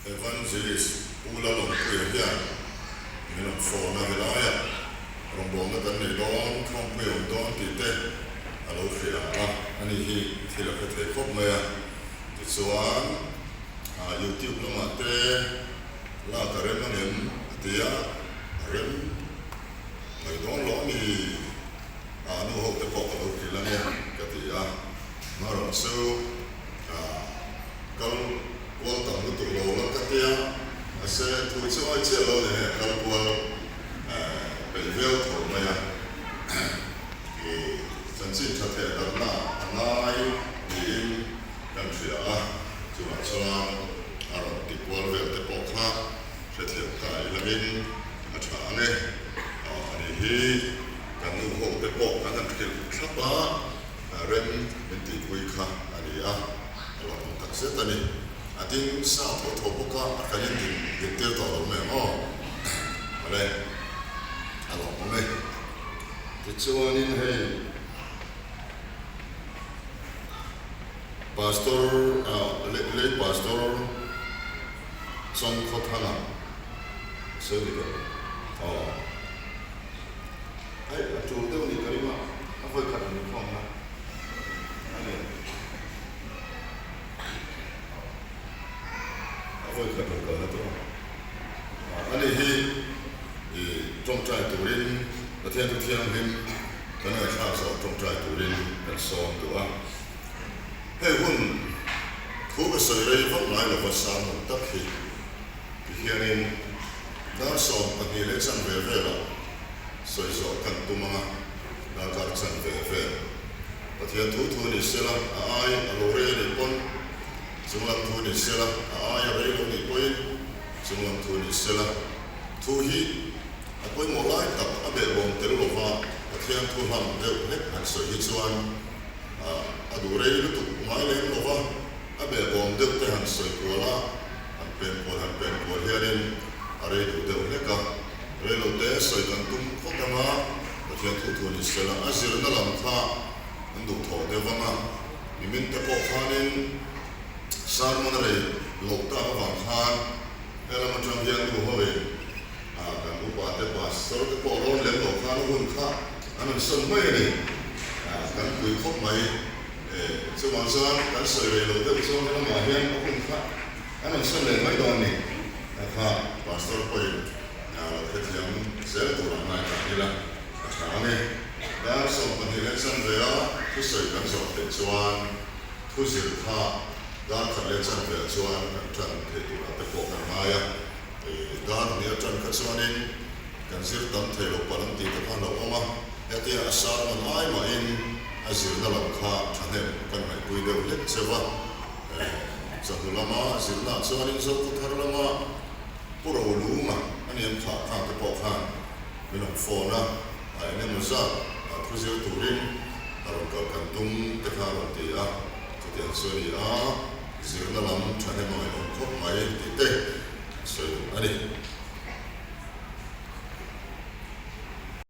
Evangelist Pu Lalawmpuia hian min rawn phone a, helaiah rawngbawlna kan nei dawn, khawmpui a awm dawn tih te a lo hria a, ani hi thil a hre thei khawp mai a. Tichuan YouTube lamah te lak a rem ang em a ti a, a rem mai dawn lo ami? A nu ho te pawh ka lo hrilh ang e ka ti a, hmarawh chu kal kual tam lutuk lo la ka tia, mahse thu chu awi chiah lo ni hei kal kual peih viau tho mai a, i chanchin tha theh darhna a ngai niin kan hria a, chuvah chuan a rawn ti kual vel te pawh kha hrethiam ta i langin a tha ang e, ani hi. Kan nu ho te pawh kan han hrilh thlap a, rem min tihpui kha a ni a, a lo awm tak zet a ni. A ding sa tho tho bawk a, a kan in din din tir tawh lo mai ang aw. Awle, a lo awm e. Tichuanin hei Pastor, lei Pastor Chawngkhawthanga sawi dik ang aw. Hei a tul deuh ni ka ring a, a vawi khat an inkhawmna a ni. A vawi khat rawn kalna tur a. A ni hi i tawngtai turin Pathian thu thianghlim kan ngaihthlak zawh tawngtai turin kan sawm duh a. Hei hun thu ka sawi rei vak ngai lova sermon tak hi tihianin Dar 12 leh chanve velah sawi zawh kan tum ang a, darkar chanve vel. Pathian thu thu ni sela a ai a lo rei a nih pawn, chunglam thu ni sela a ai a rei lo nih pawhin chunglam thu ni sela. Thu hi a pawimawh lai tak a behbawm tel lova Pathian thu hlam deuh hlek han sawi hi chuan a duh rei lutuk ngai lem lova a behbawm deuh te han sawi kual a, Han pen kual han pen kual hianin a rei duh deuh hlek a, rei lo te sawi kan tum phawt ang a, Pathian thu thu ni sela a zirna lam kha an duh thawh deuh ang a, nimin te pawh khanin sermon a rei loh tak avang khan he lam atang hian nu hoin kan upa te pastor te pawh rawn lem loh khan a hun kha an rawn sawn mai a ni, kan pui khawp mai. Chuvang chuan kan sawi rei lo deuh chuan helamah hian a hun kha an rawn sawn leh mai dawn ni. A kha Pastor pawhin a lo hrethiam zel turah ngaithla ila a tha ang e. Dar 12 leh chanve a thusawi kan zawh theih chuan thu zir kha dar khat leh chanve ah chuan kan tan thei turah te pawh kan ngai a. Dar hnih atang kha chuanin kan zir tam thei lo palh ang tih te kha a lo awm a. Hetia a sermon ai mahin a zirna lam kha thahnem kan ngaihpui deuh hlek cheu a. Chawhnu lama zirnaah chuanin Zotu thar lama Pu Rolunga a ni ang thlah khan te pawh khan min rawn phone a, a eng emaw zat thu zir turin a rawn kal kan tum te kha a rawn ti a. Chutiang chu a ni a, zirna lam thahnem a ngaihawm khawp mai tih te an sawi duh a ni.